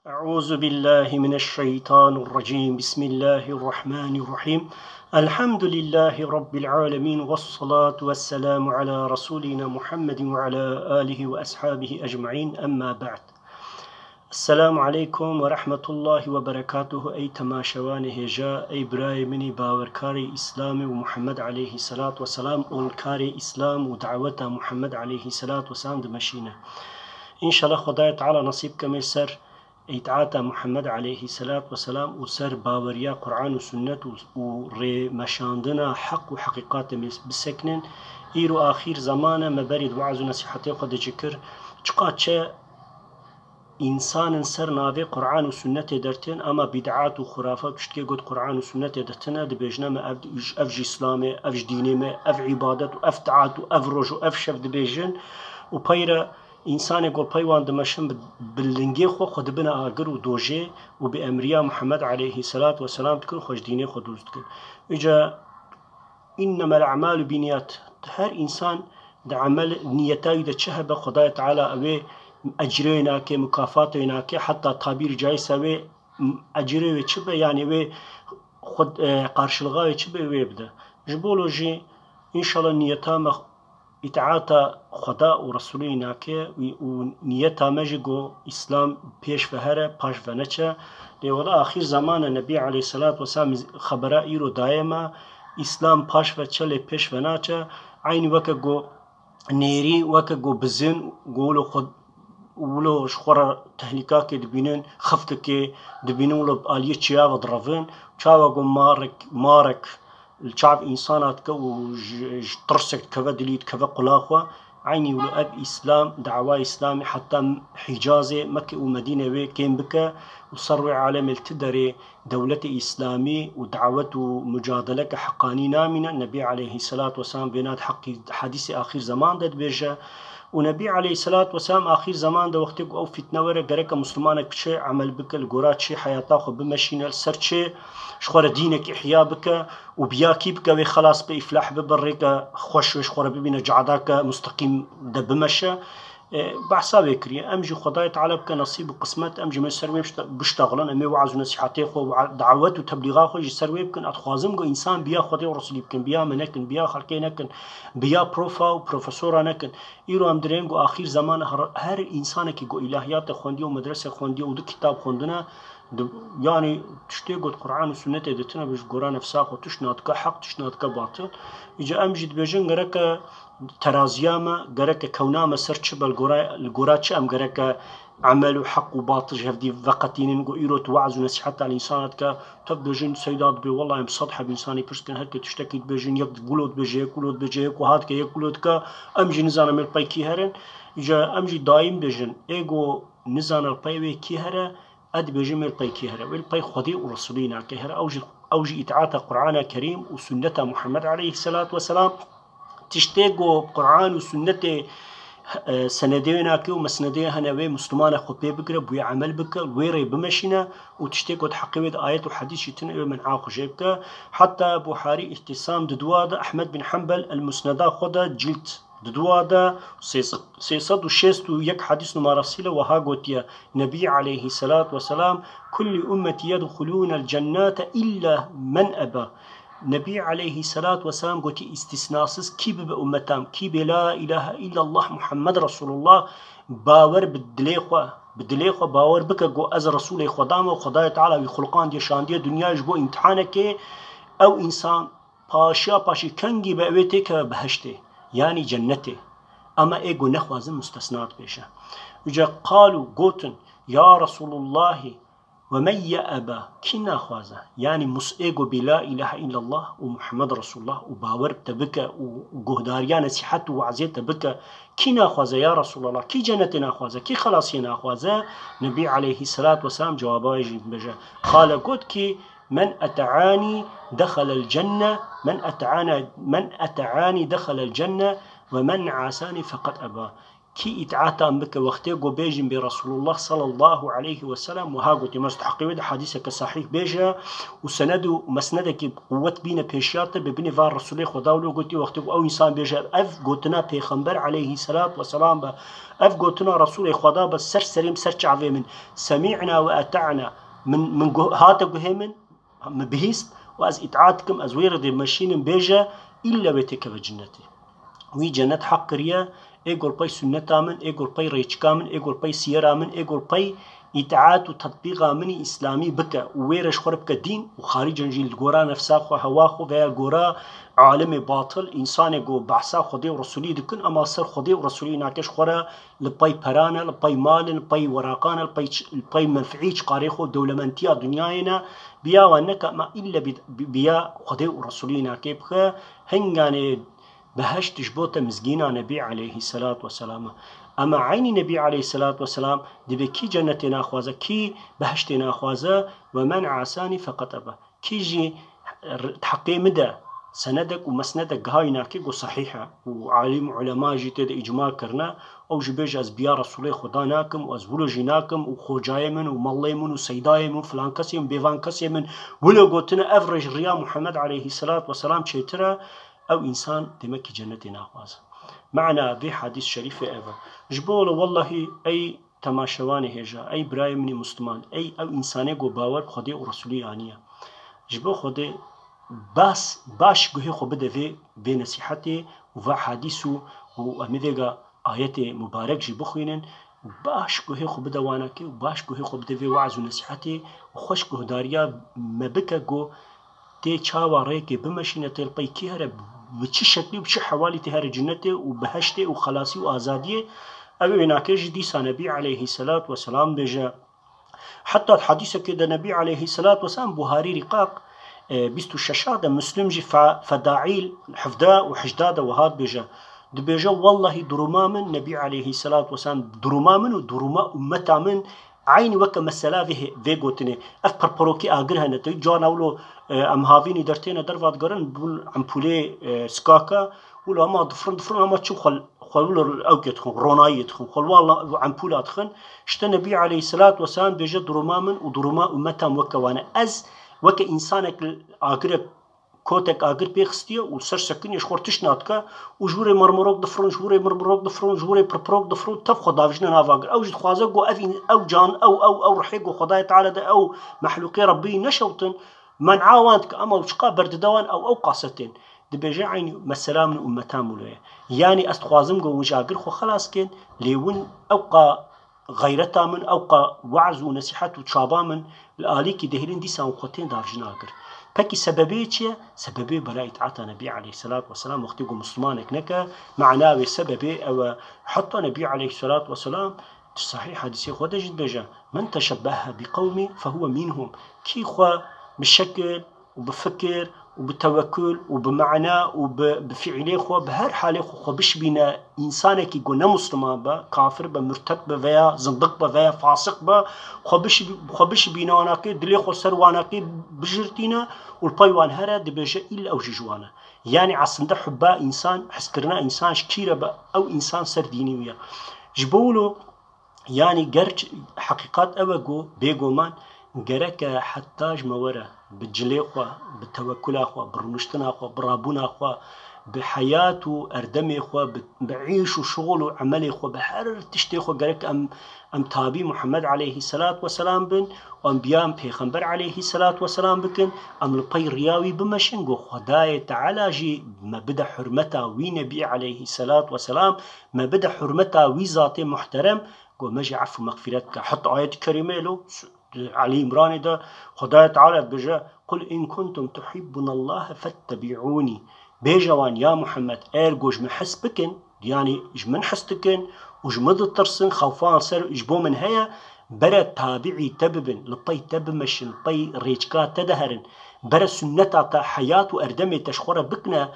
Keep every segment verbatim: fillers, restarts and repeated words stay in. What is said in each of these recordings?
أعوذ بالله من الشيطان الرجيم. بسم الله الرحمن الرحيم. الحمد لله رب العالمين، والصلاة والسلام على رسولنا محمد وعلى آله وأصحابه أجمعين. أما بعد. السلام عليكم ورحمة الله وبركاته. Ey temaşevanê hêja, ey birayê min ê bawerkarê Îslamê û Muhammed aleyhisselat vesselam, olkarê Îslam û daweta Muhammed aleyhisselat vesselam dimeşîne. Înşallah Xwedayê Teala nesîb keme ser îtaata Muhammed aleyhisselat vesselam û ser baweriya Quran û Sunnet û, û rêmeşandina heq û heqîqatê me bisekinin. Îro axîr zaman e, me berî di weaz û nesîhetê xwe de jî kir. Çiqa çe însanên ser navê Quran û Sunnetê dertên, ama bîd'at û xurafat û tiştê got Quran û Sunnetê de tine, dibêjine me ev, ev jî Îslam e, ev jî dînê me, ev îbadet û ev taat û ev roj û ev şev dibêjin û peyre Însanê ku pey wan dimeşin bi, bi lingê xwe xwe dibine agir û dojê û bi emriya Muhammed aleyhisselat vesselam dikin, xwe ji dînê xwe dûr dikin. Îca, "Innemel a'malu binniyat." Her însan di emel niyeta wî de çi hebe, Xwedayê Teala ew ê ecrê wê nake, mukafata wê nake, heta tabîr caîz e wê ecrê wê çi be, yanî wê xwe, e, qarşilixa wê çi be wê bide. Ji bo lo jî, înşallah niyeta me îtaata Xweda û Resûlê nake û, û niyeta me jî ku Îslam pêş ve here, paş ve neçe. Lê wela axîr zaman e, Nebî aleyhisselat vesselam xebera îro daye me, Îslam paş ve çe lê pêş ve naçe. Eynî weke ku nêrî, weke ku bizin, ku wilo xwe, wilo ji xwe re tehlîkakê dibînin, xiftikê dibînin, wilo bi aliyê çiya ve direvin. Çawa ku marek, marek li çav însana dike û ji, ji tirsek dikeve dilî, dikeve qula xwe. Eynî wilo ev Îslam, dawa Îslamê heta Hîcazê, Mekke û Medîne wê kêm bike û ser wê alemê li ti derê dewletê Îslamî û dawet û mucadeleke heqanî namîne. Nebî aleyhisselat vesselam vêna di heqî hedîsê axîr zeman de dibêje. Û Nebî aleyhisselat vesselam axîr zeman de wextê ku ew fîtne were, gereke Muslimanek bi çi emel bike, li gora çi heyata xwe bimeşîne, li ser çi ji xwe re dînek îhya bike û bi ya kî bike wê xelas be, îflah bibe, rêke xweş wê ji xwe re bibîne, cadake musteqîm de bimeşe. E, behsa wê kiriye. Em jî Xwedayê Teala bike nesîb û qismet, em jî me ser wê bişte-, biştexilin, em ê weaz û nesîhetê xwe, we-, dawet û teblîxa xwe jî ser wê bikin. Ez dixwazim ku însan bi ya Xwedê û Resûlî bikin, bi ya me nekin, bi ya xelkê nekin, bi ya profa û profesora nekin. Îro em dirên ku axîr zaman her, her însanekî ku îlahiyatê xwendiye û medrese xwendiye û du kitab xwendine, di, yanî tiştê got Quran û Sunnetê de tune, bi ji gora nefsa xwe tişt nadike heq, tişt nadike batil. Îca em jî dibêjin gereke teraziya me, gereke kewna me ser çi be, li gora, li gora çi em gereke emel û heq û batil ji hevdî veqetînin, ku îro tu weaz û nesîheta li însana dike, tu dibêjin, seyda dibê, wela em sed heb însanî pirs dikin, her kê tiştekî dibêjin, yek wilo dibêje, yek wilo dibêje, yek wiha dike, yek wilo dike, em jî nizanin em ê li pey kî herin. Îca em jî daîm bêjin, ê ku nizane li pey wê kî here, ez dibêjim ê li pey kî here. Wê li pey Xwedê û Resûlî nake here. Ew jî, ew jî îtaata Qur'ana Kerîm û Sunneta Muhammed aleyhisselat vesselam. Tiştê ku Qur'an û Sunnetê, e, senedê wê nake û mesnedê hene, wê Muslimane xwe pê bigire, bi wê emel bike, wê rê bimeşîne û tiştê ku di heqê wê de ayet û hedîs jî tune, wê men'a xwe jê bike. Heta Buharî Îhtisam di dua de, Ehmed bin Hanbel El Musneda xwe de, cilt di dua de, sê sed, sê sed û şêst û yek hedîs numarasî le wiha gotiye, Nebî aleyhisselat vesselam, "Kulli ummeti yedxulûnel cennete illa men eba." Nebî aleyhisselat vesselam gotî, îstîsnasiz kî bibe ummetam, kî bê la îlahe illallah Muhammed Resulullah, bawer bi dilê xwe, bi dilê xwe bawer bike ku ez Resûlê Xweda me û Xwedayê Teala wî xulqandiye, şandiye dinyayê ji bo îmtihanekê, ew însan paşiya paşî kengî be wê têkeve behiştê, yanî cennetê. Ema ê ku nexwazin mustesna dibêje. Îca qalû, gotin, "Ya Resûlullahî, we men ye'eba?" Kî naxwaze? Yanî mus-, ê ku bê la îlahe illallah û Muhammed Resulullah û bawer te bike û guhdariya nesîhet û wazê te bike, kî naxwaze ya Resûlallah? Kî cennetê naxwaze? Kî xelasiyê naxwaze? Nebî aleyhisselat vesselam cewaba wê jî dibêje. Qale, got ki, "Men ete'anî dexelel cenne, men ete'ana, men ete'anî dexelel cenne ve men asani feqet eba." Kî îtaatan bike, wextê ku bêjin bê Resulullah sallallahu aleyhi ve sellem wiha gotî, mest heqê wê de hadîseke sahîh bêje û sened û mesnedekî bi quwet bîne pêşiya te, bi binê van Resulê Xweda wilo gotî, wextê ku ew însan bêje, ev gotina Pêxember aleyhisselat ve selam be, ev gotina Resulê Xweda be, ser serê min, ser çavê min, semî'na ve eta'na, min, min gu-, hate guhê min, min bihîst û ez îtaat dikim, ez wê re dê meşînim, bêje, îlle wê têkeve cinnetê. Wî cennet heq kiriye, ê gor pey sunneta min, ê gor pey rêçika min, ê gor pey siyera min, ê gor pey îtaat û tetbîqa min î îslamî bike û wê re ji xwe re bike dîn û xarîcen jî li gora nefsa xwe, hewa xwe veya li gora alimê batil, însanê ku behsa Xwedê û Resulî dikin, ema ser Xwedê û Resulî nake, ji xwe re li pey peran e, li pey mal e, li pey weraqan e, li pey ç-, li pey menfiî çiqarê xwe û dewlementiya dinyayê ne, biya wan neke, ema îlle bi, bi, biya Xwedê û Resulî nake bike, hinganê Beheşt ji bo te mizgîna Nebî aleyhisselat vesselam e. Ema eynî Nebî aleyhisselat vesselam dibê kî cennetê naxwaze, kî behiştê naxwaze, ve men asani feqet ebe. Kî jî r-, heqê min de senedek û mesnedek gihayî nake ku sehîh e û alîm û ulema jî tê de îcma kirine, ew jî bêje ez biya Resûlê Xuda nakim û ez wilo jî nakim û xocayê min û mallê min û seydayê min û filan kesê min, bêvan kesê min wilo gotine ev rê ji riya Muhammed aleyhisselat vesselam çêtir e, ew însan demekî cennetê naxwaze. Mana vê hadîs şerîfê ev e. Ji bo wilo wellahî ey temaşevanê hêja, ey birayê min ê Musliman, ey ew însanê ku bawer bi Xwedê û Resûlî aniye. Ji bo Xwedê bas, baş guhê xwe bide vê, vê nesîhetê û vê hadîs û, û em ê vêga ayetê mubarek jî bixwînin û baş guhê xwe bide wanakê û baş guhê xwe bide vê weaz û nesîhetê û xweş guhdariya me bike ku tê çawa rêkê bimeşîne, tê li pey kî here, bi çi şeklî û bi çi hewalî tê here cinnetê û biheştê û xelasî û azadiyê. Ew ê nake jî dîsa Nebî aleyhisselat vesselam bêje. Heta di hadîsekê de Nebî aleyhisselat vesselam, Buharî rîqaq, e, bîst û şeş de, Muslim jî fe-, Fedaîl hevdeh û hejda de wiha dibêje. Dibêje, wellahî duruma min, Nebî aleyhisselat vesselam, duruma min û duruma ummeta min eynî weke mesela vê, vê gotinê. Ev pirpirokî agir hene, te cana wilo, e, em havînî dertêne derva digerin, bûn empûlê, e, sikaka, wilo hema difirin, difirin, hema çi xwe, xwe wilo ewkê dixin, ronayiyê dixin, xwe li wan empûla dixin. Îşte Nebî aleyhisselat vesselam bêje, duruma min û duruma ummetam weke wan e. Ez weke însanek agirek kotek agir pê xistiye û ser sekiniye ji xwe tişt nadike û ji wirê mirmirok difirin, ji wirê mirmirok difirin, ji wirê pirpirok difirin, tev xwe davijine nav agir. Ew jî dixwaze ku ev în-, ew can, ew, ew, ew rihê ku Xwedayê Teala de ew mehlûqê Rebbî neşewtin, men'a wan dike, ema ew çiqa berdide wan ew, ew qasetên. Dibêje eynî mesela min û ummeta min wilo ye. Yanî ez dixwazim ku hûn ji agir xwe xelas kin, lê hûn ew qa xeyreta min, ewqa weaz û nesîhet û çaba min li alîkî dihêlin, dîsa hûn xwe tên davjina agir. Pekî sebebê çi ye? Sebebê bela îtaata Nebî aleyhisselat vesselam, wextê ku Muslimanek neke, mana wê sebebê ew e. Heta Nebî aleyhisselat vesselam di sahîh hadîsê xwe de jî dibêje, "Men teşebbehe bi qewmî fehuwe minhum." Kî xwe bi şekil û bi fikir û bi tewekul û bi mana û bi, bi fiilê xwe, bi her halê xwe, xwe bişibîne însanekî ku ne Musliman be, kafir be, murted be veya zindiq be veya fasiq be, xwe bişi-, xwe bişibîne wanakê, dilê xwe ser wanakê bijirtîne û li pey wan here, dibêje îl ew jî ji wan e. Yanî eslinde hubba însan, hizkirina însan ji kî re be, ew însan ser dînî wî ye. Ji bo wilo Yanî gerç heqîqat ew e ku bêguman gereke heta ji me were bi cilê xwe, bi tewekula xwe, bi rûniştina xwe, bi rabûna xwe, bi heyat û erdemê xwe, bi, bi îş û şixul û emelê xwe, bi her tiştê xwe gerek em, em tabî Muhammed aleyhisselat vesselam bin û em biya em Pêxember aleyhisselat vesselam bikin, em li pey riya wî bimeşin, ku Xwedayê Teala jî me bide hurmeta wî Nebî aleyhisselat vesselam, me bide hurmeta wî zatê muhterem, Got, me jî efû mexfîret bike. Heta ayet-i kerîmeyê lo, Elî Îmranê de Xwedayê Teala dibêje, "Qul in kuntum tuhibbunallahe fettebi'ûnî." Bêje wan, ya Muhammed, eger ku ji min hez bikin, yanî ji min hez dikin û ji min ditirsin, xewfa wan ser ji bo min heye, bere tabi'î te bibin, li pey te bimeşin, li pey rêçika te de herin, bere sunneta te, heyat û erdemê te ji xwe re bikine,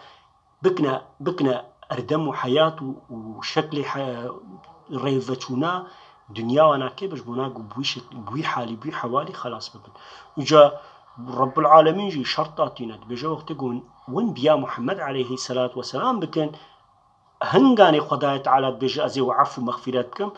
bikine, bikine erdem û heyat û, û şeklê he-, rêveçûna dinya wana kê be ji bona ku bi wî şek-, bi wî halî, bi wî hewalî xelas bibin. Uca Rabbul Alemîn jî şert datîne, dibêje wextê ku hûn, hûn biya Muhammed aleyhisselatu vesselam bikin, Hinganê Xwedayê Teala dibêje, ez ê we efû mexfîret bikim.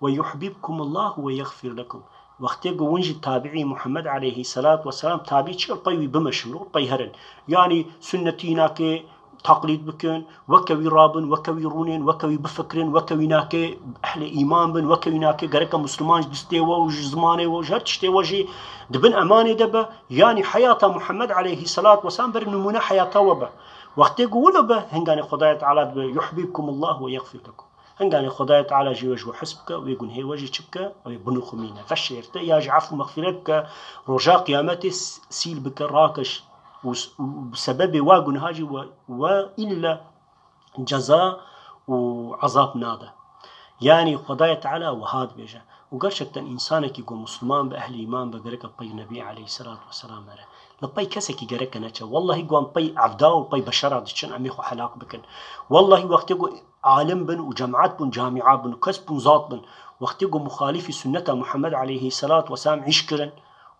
Ve yuhbibkumullah ve yexfir lekum. Wextê ku hûn jî tabiî Muhammed aleyhisselat vesselam, tabiî çi, pey wî bimeşin, pey herin. Yanî sunnetî nake, teqlîd bikin, weke wî rabin, weke wî rûnên, weke wî bifikirin, weke wî nake ehlê îman bin, weke wî nake gereke Musliman ji distê we û ji zimanê we û ji her tiştê we jî di bin emanê de be. Yanî heyata Muhammed aleyhisselat vesselam ber nimûne heyata we be. Wextê ku wilo be, hinganê Xwedayê Teala dibe, yuhbibkumullah ve yexfir lekum. Hinganê Xwedayê Teala jî we ji we hez bike, wê gunhê we jî çi bike? Wê binixumîne, veşêrte, ya jî efû mexfîret bike, roja qiyametê s-, sîl bike, rakiş û s-, û bi sebebê wa gunha jî we, we îlle ceza û ezab nade. Yanî Xwedayê Teala wiha dibêje. Û gerçekten însanekî ku Musliman be, ehlî îman be, gereke pey Nebî aleyhisselatu vesselam here. Li pey kesekî gereke neçe. Wellahî ku em pey evda û pey beşera diçin, em ê xwe helak bikin. Wellahî wextê ku alim bin û cemaet bûn, camia bûn û kes bûn, zat bin, wextê ku muxalifî sunneta Muhammed aleyhisselatu vesselam îş kirin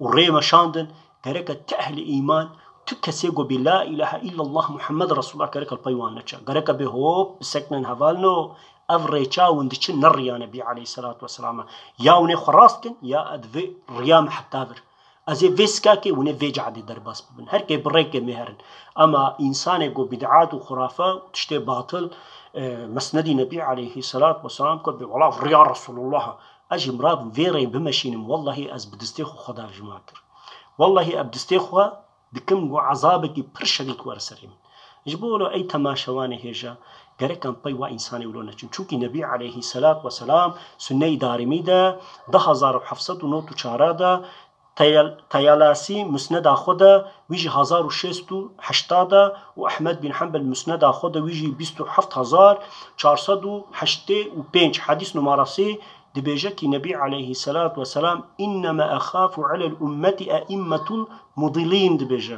û rê meşandin, gereke ti ehlî îman, tu kesê ku bê la ilahe illallah Muhammed Resulullah, gereke li pey wan neçe. Gereke bê hop bisekinin hevalno, ev rêça hûn diçin ne riya Nebî aleyhisselatu vesselam e. Ya hûn ê xwe rast kin, ya ez vê riya me heta vir. Ez ê vê sikakê hûn ê vê cadê derbas bibin. Her kê bi rêkê me herin. Ama însanê ku bid'at û xurafe û tiştê batil, e, mesnedî Nebî aleyhisselatu vesselam ku bê wela riya Resulullah e. Ez jî mirav vê rê bimeşînim, wellahî ez bi distê xwe Xweda ji me kir. Wellahî ez bi distê xwe dikim ku ezabekî pir şedîd were serê min. Ji bo wilo ey temaşevanê hêja, gerek em pey wa însanê wilo neçin. Çunkî Nebî aleyhisselat vesselam sunneyî darimî de du hezar û heft sed û nod û çar de, Teyal-, Teyalasî musneda xwe de wî jî hezar û şêst û heyşta de û Ehmed bin Hanbel musneda xwe de wî jî bîst û heft hezar çar sed û heştê û pênc, hedîs numarasî, dibêje ki Nebî aleyhisselat vesselam, "İnneme exafu alel ummeti e'immetul mudillin," dibêje.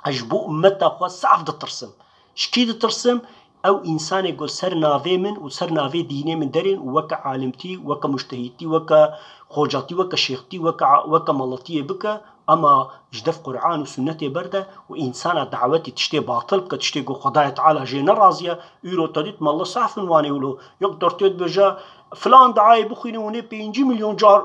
Ez ji bo ummeta xwe zaf ditirsim. Ji kî ditirsim? Ew însanê ku ser navê min û ser navê dînê min derên û weke alimtî, weke mujtehîdtî, weke xocatî, weke şêxtî, weke a-, weke meletiyê bike, ama ji dev Quran û sunnetê berde û însana dawetî tiştê batil bike, tiştê ku Xwedayê Teala jê nerazî ye, îro te dît mele saf in wanê wilo. Yek dertê dibêje, filan duayê bixwîne hûn ê pêncî milyon car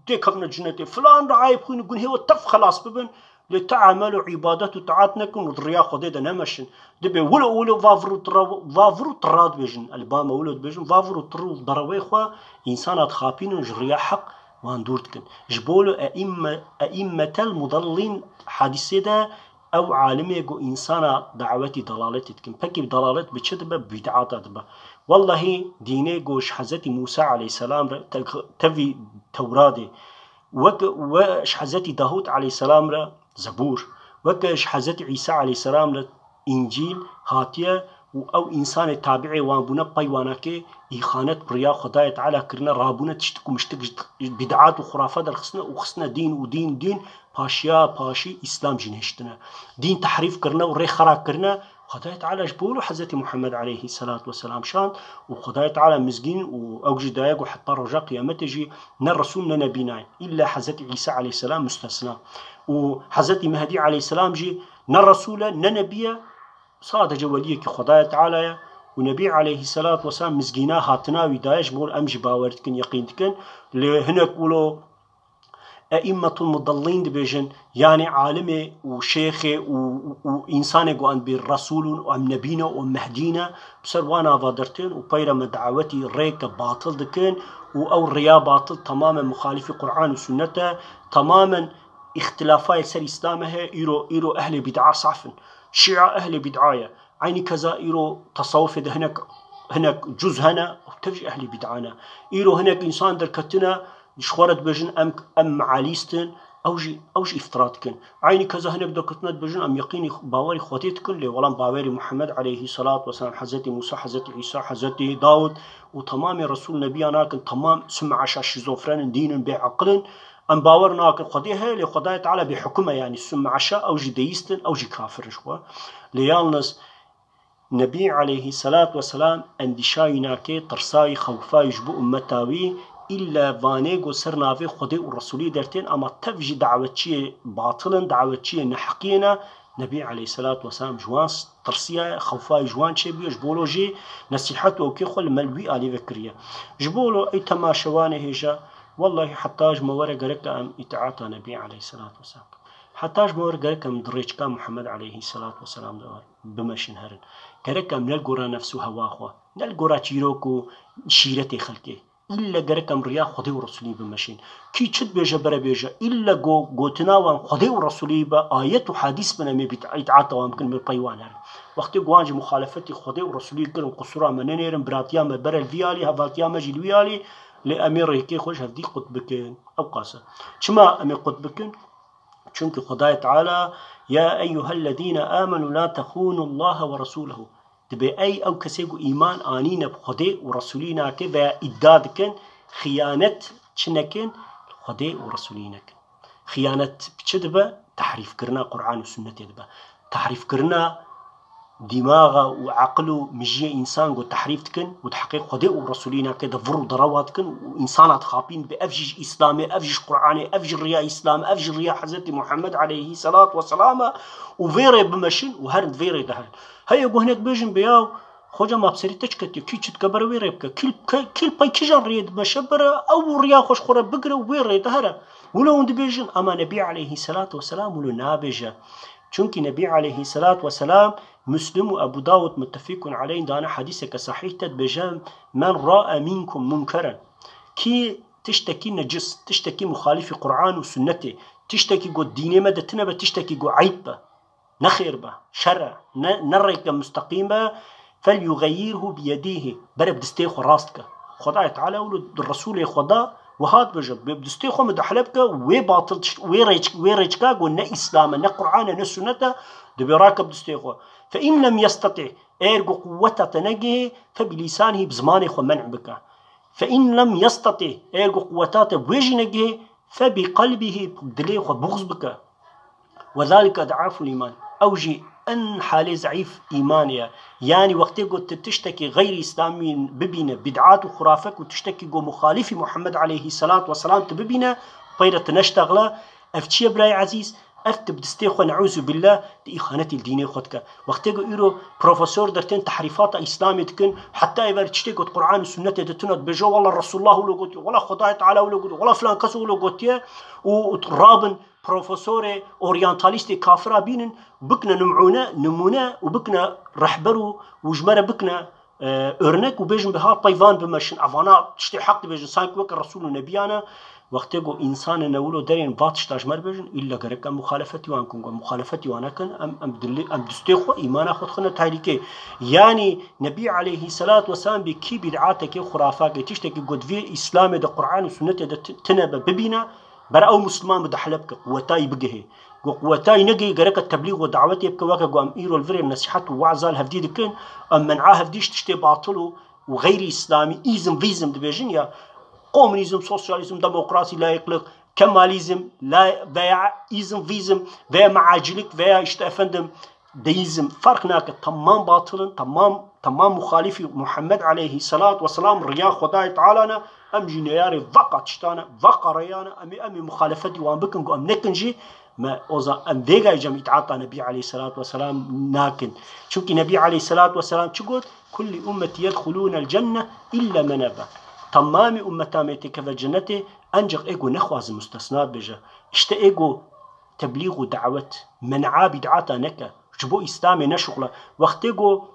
dê kevne cinetê. Filan duayê bixwîne gunhê we tev xelas bibin. Lê ti emel û îbadet û taat nekin û di riya Xwedê de nemeşin. Dibê wilo wilo va vir û tira, va vir û tira dibêjin. Elbama wilo dibêjin, va vir û tir û derewê xwe însana dixapînin, ji riya heq wan dûr dikin. Ji bo wilo eîmme-, eîmmetel mudellîn hadîsê de ew alimê ku însana dawetî dalaletê dikin. Pekî dalalet bi çi dibe? Bi bid'ata dibe. Wellahî dînê ku ji Hezretî Mûsa aleyhisselam re te-, tevî Tewradê, wek we ji Hezretî Dawûd aleyhisselam re Zebûr, weke ji Hezretî Îsa aleyhisselam re Încîl hatiye û ew însanê tabiê wan bûne, pey wana kê îxanet bi riya Xwedayê Teala kirine, rabûne tiştik û miştik ji bid'at û xurafe derxistine û xistine dîn û dîn, dîn, paşiya paşî Îslam jî nehiştine. Dîn tehrîf kirine û rê xera kirine. Xwedayê Teala ji bo wilo Hezretî Muhammed aleyhisselatu vesselam şand û Xwedayê Teala mizgîn û ew jî daye ku heta roja qiyametê jî ne Resûl ne Nebî nayê. Îlla Hezretî Îsa aleyhisselam mustesna. Û Hezretî Mehdî aleyhisselam jî ne Resûl e, ne Nebî ye, sadece weliyekî Xwedayê Teala ye. Û Nebî aleyhisselatu vesselam mizgîna hatina wî daye, ji bo em jî bawer dikin, yeqîn dikin. Lê hinek wilo eîmmetul mudellîn dibêjin, yanî alimê û şêxê û, û, û însanê ku em bê Resûl in û em Nebî ne û em Mehdî ne, bi ser wan ava dertên û peyre me dawetî rêke batil dikin û ew riya batil temamen muxalifî Quran û Sunnet e, temamen îxtilafa yê ser Îslamê heye, îro, îro ehlê bîd'a saf in. Şîa ehlê bîd'a ye. Eynî keza îro tesawufê de hinek, hinek cuz hene, tev jî ehlî bîd'a ne. Îro hinek însan derketine, ji xwe re dibêjin em, em mealîst in, ew jî, ew jî îftira dikin. Eynî keza hinek derketine dibêjin em yeqînî bawerî Xwedê dikin, lê welam bawerî Muhammed aleyhisselatu vesselam, Hezretî Mûsa, Hezretî Îsa, Hezretî Dawud û temamê Resûl Nebiya nakin, temam summe aşa şîzofren in, dîn in, bêeqil in. Em bawer nakin Xwedê heye, lê Xwedayê Teala bêhukum e, yanî summe aşa ew jî deîst in, ew jî kafir in ji xwe. Lê yalniz Nebî aleyhisselatu vesselam endîşayî nake, tirsayî, xewfayî ji bo ummeta wî, îlle vanê ku ser navê Xwedê û Resûlî dertên, ama tev jî dawetçiyê batil in, dawetçiyê neheqiyê ne, Nebî aleyhisselatu vesselam ji wan tirsiyaye, xewfa ji wan çêbûye, ji bo lo jê nesîhet û ewkê xwe li mel wî alî vekiriye. Ji bo lo ey temaşevanê hêja, wellahî heta ji me were gerek em îtaata Nebî aleyhisselatu vesselam bikin. Heta ji me were gerek em di rêçika Muhammed aleyhisselatu vesselam de bimeşin herin. Gerek em ne li gora nefs û hewa xwe, ne li gora çîrok û şîretê xelkê. Îlle gerek em riya Xwedê û Resulî bimeşin. Kî çi dibêje bere bêje, îlle go-, gotina wan Xwedê û Resulî be, ayet û hadîs bin, em ê bît-, îtaata wan bikin, em ê pey wan herin. Wextê ku wan jî muxalefetî Xwedê û Resulî kirin, qusura me nenêrin, biratiya me bere li vî alî, hevaltiya me jî li wî alî, lê em ê rêkê xwe ji hevdî qut bikin. Ew qas e. Çima em ê qut bikin? Çunkî Xwedayê Teala, "Ya eyyuhellezîne âmenû la tehûnullaha ve resûlehu." Dibê ey ew kesê ku îman anîne bi Xwedê û Resulî nake veya îdia dikin, xiyanet çi nekin? Xwedê û Resulî nekin. Xiyanet bi çi dibe? Tehrîfkirina Qur'an û Sunnetê dibe. Tehrîfkirina dîmaxa û eqil û mijiyê însan ku tehrîf dikin û di heqê Xwedê û Resulî nake de vir û derewa dikin û însana dixapîn dibê ev jî ji Îslamê, ev jî ji Qur'anê, ev jî riya Îslam, ev jî riya Hezretî Muhammed aleyhî selat ve selam e û vê rê bimeşin û herin di vê rê de herin. Heye ku hinek bêjin bê yaw, Xoca, ma bi serî te çi ketiye? Kî çi dike bere wê rê bike. Kî, kî, kî li pey kîjan rêyê dimeşe bere ew riya xwe ji xwe re bigire û wê rê de here. Wilo hûn dibêjin, ama Nebî aleyhî selatu weselam wilo nabêje. Çunkî Nebî aleyhî selatu weselam, Muslim û Ebû Dawud muttefîkun aleyh dane hedîseke sahîh te dibêje, "Men ra'a minkum munkeren." Kî tiştekî necis, tiştekî muxalîfî Qur'an û sunnetê, tiştekî ku dînê me de tine be, tiştekî ku eyb be, ne xêr be, şer e, ne, ne rêke musteqîm be, "Felyuxeyyirhu biyedîhi." Bere bi distê xwe rast ke. Xwedayê Teala wilo di Resûlê xwe de wiha dibêje, bi distê xwe mudahle bike, wê batil tişt, wê rêç-, wê rêçka ku ne Îslam e, ne Qur'an e, ne Sunnet e, dibê rake bi distê xwe. "Fe in lem yestetî", eger ku quweta te negihê, "fe bi lîsanî", bi zimanê xwe men'î bike. "Fe in lem yestetî", eger ku quweta te bi wê jî negihê, "fe bi qelbîhî", dilê xwe buxz bike. "Ve zalike ed'aful îman." Ew jî en halê zeîf îmanê ye. Yanî wextê ku tu tiştekî xeyrî îslamî bibîne, bid'at û xurafe ku tiştekî ku muxalîfî Muhammed aleyhî selatu weselam tu bibîne, peyre tu neştexile, ev çi ye birayê ezîz? Ev tu bi distê xwe, neûzû billah, tu îxanetî li dînê xwe dike. Wextê ku îro profesor dertên tehrîfata Îslamê dikin, heta êvar tiştê ku di Qur'an û Sunnetê de tune dibêje, "Wela Resulullah wilo gotiye, wela Xwedayê Teala wilo gotiye, wela filan kes wilo gotiye," û rabin profesorê oryantalîstê kafira bînin, bikine nimûne, nimûne û bikine rehber û, û ji me re bikine, e, örnek û bêjin, "Bi ha peyvan bimeşin, evana tiştê heq dibêjin, sanki weke Resul û Nebiyan e." Wextê ku însanê ne wilo derên va tişta ji me re bêjin, îlla gerek em muxalefetî wan kin, ku em muxalefetî wan nekin, em, em dilê, em distê xwe, îmana xwe dixine tehlîkê. Yanî Nebî aleyhî selatu weselam bê kî bid'atekê, xurafakê, tiştekî ku di vê Îslamê de, Qur'an û Sunnetê de ti-, tine be, bibîne, bere ew Musliman mudahle bike, quwetayî bigihê. Ku quwetayî negihê, gereke teblîx û dawetê bike, weke ku em îro li virê nesîhet û we'za li hevdî dikin, em men'a hevdî ji tiştê batil û, û xeyrî îslamî, îzm, vîzm dibêjin ya, komunîzm, sosyalîzm, demokrasî, layîklik, kemalizm, la-, veya îzm, vîzm, veya meacîlik, veya işte efendim, deîzm, ferq nake, temam batil in, temam, temam muxalîfî Muhammed aleyhî selatu weselam, riya Xwedayê Teala ne, em jî neyarê veqa tişta ne, veqa reya ne, em ê, em ê muxalefetî wan bikin, ku em nekin jî, me, o zaman em vêgayê cem îtaata Nebî aleyhî selatu weselam nakin. Çunkî Nebî aleyhî selatu weselam çi got? "Kullî ummetî yedxulûnel cenne îlle men ebe." Temamê ummeta me têkeve cennetê, enceq ê ku nexwaze, mustesna dibêje. İşte ê ku teblîx û dawet, men'a bid'ata neke, ji bo Îslamê neşuxle. Wextê ku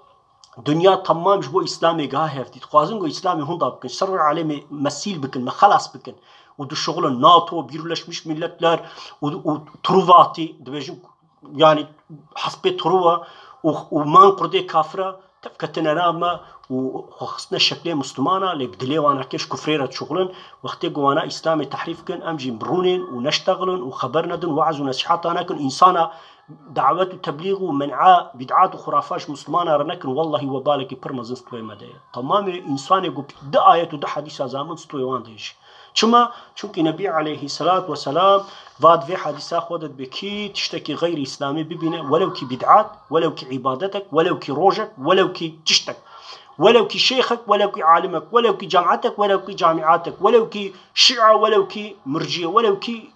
dinya temam ji bo Îslamê giha hevdî, dixwazin ku Îslamê hunda bikin, şer û alemê mesîl bikin, me xelas bikin. Û dişuxulin NATO, Birleşmiş Milletler û, û Truvatî, dibêjin, yanî hespê Truva û, û man qurdê kafira, tev ketine nav me û xwe xistine şeklê Muslimana, lê bi dilê wana kê ji kufrê re dişuxulin. Wextê ku wana Îslamê tehrîf kin, em jî birûnên û neştexilin û xeber nedin, we'z û nesîheta nekin, însana dawet û teblîx û men'a bid'at û xurafa ji Muslimana re nekin, wellahî webalekî pir mezin stûyê me de ye. Temamê însanê ku di ayet û di hedîsa zamin stûyê wan de ye jî. Çima? Çunkî Nebî aleyhî selatu weselam va di vê hedîsa xwe de dibê kî tiştekî xeyrî îslamî bibîne, welew kî bid'at, welew kî îbadetek, welew kî rojek, welew kî tiştek, welew kî şêxek, welew kî alimek, welew kî cemaetek, welew kî camiatek, welew kî şia, welew kî mirciye, welew kî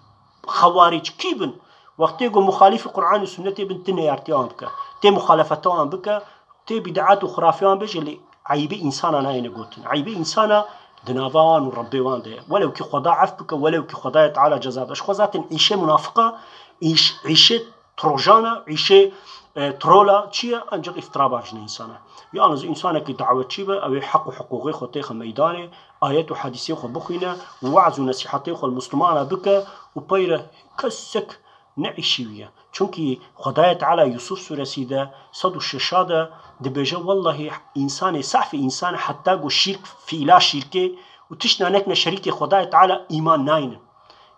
xewarîc, kî bin, Wextê ku muxalîfî Qur'an û Sunnetê bin, ti neyartiya wan bike, tê muxalefeta wan bike, tê bid'at û xurafeya wan bêje, lê eybê însana nayêne gotin. Eybê însana di nava wan û Rebbê wan de ye. Welew kî Xweda ef bike, welew kî Xwedayê Teala ceza bide. Ji xwe zaten îşê munafiqa, îş, îşê trojana, îşê, e, trola çi ye? Ancak îftira bavêjine însana. Yalnız însanekî dawetçî be, ew ê heq û hiqûqê xwe têxe meydanê, ayet û hedîsê xwe bixwîne, weaz û nesîhetê xwe li Muslimana bike û peyre kesek ne îşî wî ye. Çunkî Xwedayê Teala Yusuf sûresî de sed û şeşa de dibêje, wellahî însanê, sehfê însan heta ku şîrk, fiîla şîrkê û tiştna nekine şerîkê Xwedayê Teala, îman naynin.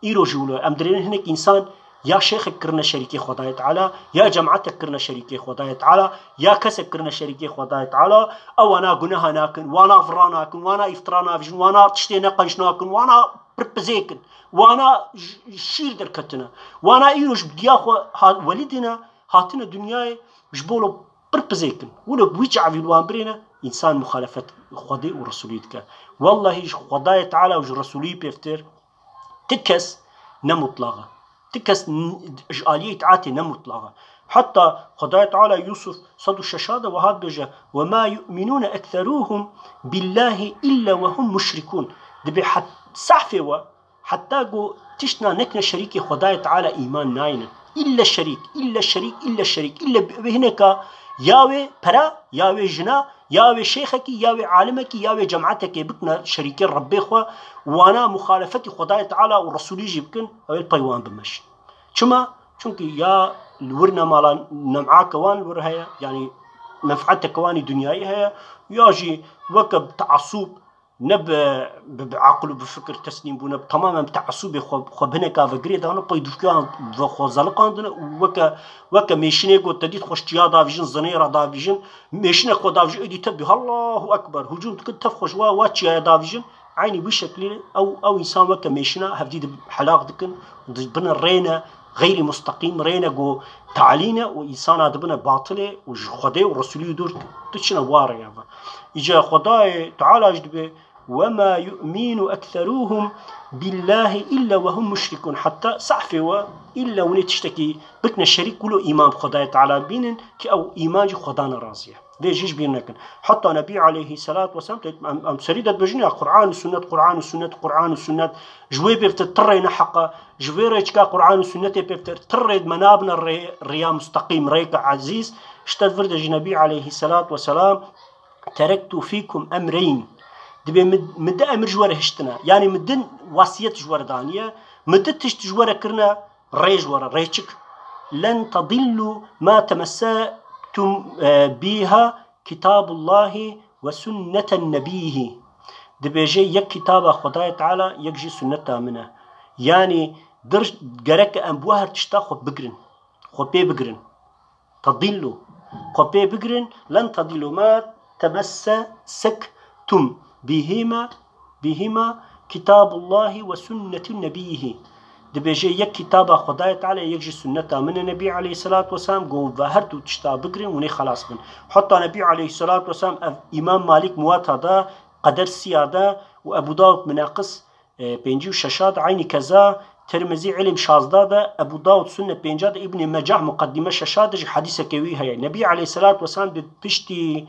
Îro jî wilo em dirênin hinek însan ya şêxek kirine şerîkê Xwedayê Teala, ya cemaetek kirine şerîkê Xwedayê Teala, ya kesek kirine şerîkê Xwedayê Teala, ew wana guneha nakin, wana vira nakin, wana îftira navijin, wana tiştê neqenc nakin, wana pirpizêkin, wana j-, şîr derketine, wana îro ji diya xwe ha-, welîdine, hatine dinyayê ji bo lo pirpizêkin. Wilo bi wî çavî li wan birêne, însan muxalefet Xwedê û Resulî dike. Wellahî ji Xwedayê Teala û ji Resulî pêvtir ti kes ne mutlaq e. Ti kes n-, ji aliyê îtaatê ne mutlaq e. Heta Xwedayê Teala Yusuf sed û şeşa de wiha dibêje, "Ve ma yu'minûne ekserûhum billâhi illa ve hum muşrikûn." Dibê het-, sehfê we, heta ku tiştna nekine şerîkê Xwedayê Teala, îman nayne. Îlle şerîk, îlle şerîk, îlle şerîk, îlle bi-, bi hineka ya wê pera, ya wê jina, ya wê şêxekî, ya wê alimekî, ya wê cemaetekê bikine şerîkê Rebbê xwe, wana muxalefetî Xwedayê Teala û Resulî jî bikin, ew ê li pey wan bimeşin. Çima? Çunkî ya li wir nemala nem'ake wan li wir heye, yanî menfeeteke wan î dinyayî heye, ya jî weke bi teasûb, ne bi, bi, bi aqil û bi fikir teslîm bûne, bi tamamen bi teasûbê xwe, xwe bi hineka ve girê dane, pey dûvkiyan ve xwe zeliqandine û weke, weke mêşinê got, te dît xwe ji çiya davîjin, zinê re davîjin, mêşinek xwe davîjin, êdî tev bî, Allahu Ekber, hicûm dikin, tev xwe ji wa, wa çiyaya davîjin, eynî wî şeklî ew, ew însan weke mêşina hevdî di helaq dikin, dibine rêne xeyrî musteqîm, rêne ku talî ne û însana dibine batilê û ji Xwedê û Resulî dûr diçine wa rêya ve. Îca Xwedayê Teala jî dibê, "Ve ma yu'minu ekseruhum billahi illa ve hum muşrikun." Heta sehfê we îlla hûnê tiştekî bikine şerîk, wilo îman bi Xwedayê Teala bînin ki ew îman jî Xweda ne razî ye. Vê jî ji bîr nekin. Heta Nebî aleyhisselatu vesselam, em, em serî de dibêjin ya Qur'an û sunnet, Qur'an û sunnet, Qur'an û sunnet. Ji wê pêvtir tirê ne heq e. Ji vê rêçika Qur'an û sunnetê pêvtir tirê me nabine rê, rêya musteqîm, rêke ezîz. Ji te vir de jî Nebî aleyhisselatu vesselam, "Terektu fîkum emreyn." Dibê min, min di emir ji we re hiştine. Yanî min din wasiyet ji we re daniye. Min di tişt ji we re kirine, rê ji we re, rêçik. "Len tedillu ma temessetum, e, biha kitabullahi ve sunneten nebiyhi." Dibêje, yek kitaba Xwedayê Teala, yek jî sunneta min e. Yanî dir gerek em bi her tişta xwe bigirin. Xwe pê bigirin. Tedillu. Xwe pê bigirin, "Len tedillu ma temessektum bihima, bihima kitabullahi ve sunnetu nebiyhi." Dibêje, yek kitaba Xwedayê Teala, yek jî sunneta min e, Nebî aleyhisselatu vesselam, got, ve her du tişta bigirin, hûn ê xelas bin. Heta Nebî aleyhisselatu vesselam, ev Îmam Malik Muweta de, Qeder Siya de û Ebu Dawud Minaqis, e, pêncî û şeşa de, eynî keza Tirmizî Îlim şazda de, Ebu Dawud Sunne pênca de, Îbnî Mecah Muqeddîme şeşa de jî hedîsekê wî heye. Nebî aleyhisselatu vesselam bi piştî,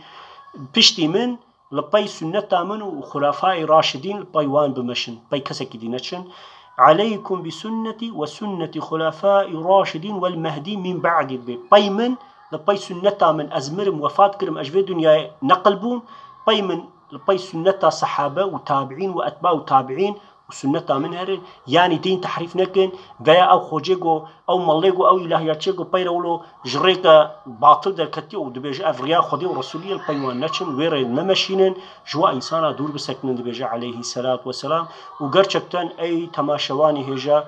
piştî min li pey sunneta min û xulefayê raşidîn li pey wan bimeşin, pey kesekî dî neçin. "Aleykum bi sunneti ve sunneti xulefai raşidin vel mehdi min ba'di." Dibê, pey min, li pey sunneta min, ez mirim, wefat kirim, ez ji vê dinyayê neqil bûm, pey min li pey sunneta sehabe û tabiîn û etba û tabiîn û sunneta min herin, yanî dîn tehrîf nekin, veya ew xocê go, ew mallê go, ew îlahiyatçê go, peyre wilo ji rêke batil derketiye û dibêje, ev riya Xwedê û Resulî ye, li pey wan neçin, wê rê nemeşînin, ji wa însana dûr bisekinin, dibêje aleyhisselatu vesselam. Û gerçekten, ey temaşevanî hêja,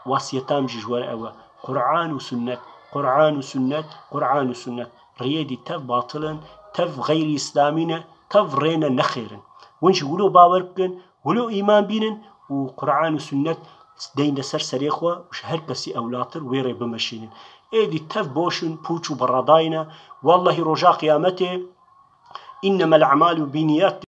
wasiyeta min jî ji we re ew e. Qur'an û sunnet, Qur'an û sunnet, Qur'an û sunnet. Riyê dî tev batil in, tev xeyrî îslamî ne, tev rê ne, nexêr in. Hûn jî wilo bawer bikin, wilo îman bînin û Qur'an û sunnet deyne ser serê xwe û ji her kesî ewlatir wê rê bimeşînin. Êdî tev boş in, pûç û beradayî ne. Wellahî roja qiyametê, "Înnemel a'malu binniyat."